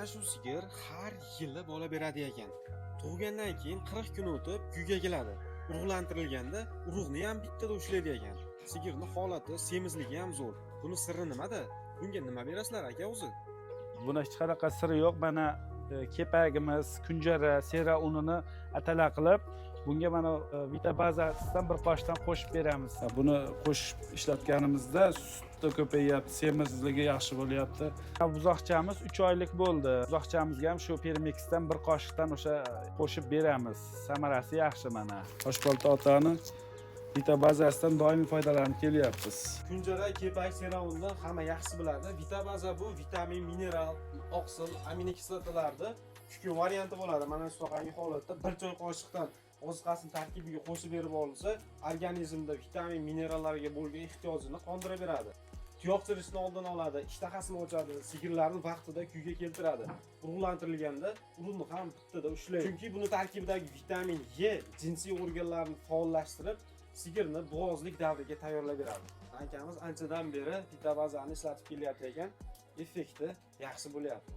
Mana shu sigir har yili bola beradi ekan. Tug'gandan keyin 40 kun o'tib kuyga keladi. Urug'lantirilganda urug'ni ham bittada ushlaydi ekan. Sigirni holati, semizligi ham zo'r. Buni sirri nimada? Bunga nima berasizlar, aka, o'zi? Buni hech qanaqa siri yo'q. Mana kepagimiz, kunjara, sera unini atala qilib, bunga mana Vitabazasidan bir qoshiqdan qo'shib beramiz. Buni qo'shib ishlatganimizda sutda ko'payyapti, semizligi yaxshi bo'lyapti. Buzoqchamiz 3 oylik bo'ldi. Buzoqchamizga ham shu Permiksdan bir qoshiqdan o'sha qo'shib beramiz. Samarasi yaxshi. Mana, Toshbolta otani Vitabazasidan doimiy foydalanib kelyapmiz. Kunjara, kepak, sera unni hamma yaxshi biladi. Vitabaza bu vitamin, mineral, oqsil, aminokislotalarni kukun varianti bo'ladi. Mana shu holatda bir choy qoshiqdan oziqasini tarkibiga qo'shib berib olinsa, organizmda vitamin, minerallarga bo'lgan ehtiyojini qondira beradi. Tuyoq chirishni oldini oladi, ishtahasini ochadi, sigirlarni vaqtida kuyga keltiradi. Urug'lantirilganda urug'ni ham bittada ushlaydi. Chunki buni tarkibidagi vitamin E jinsiy organlarni faollashtirib, sigirni bo'g'ozlik davriga tayyorlab beradi. Akamiz anchadan beri Vitabazani ishlatib kelyapti ekan. Effekti yaxshi bo'lyapti.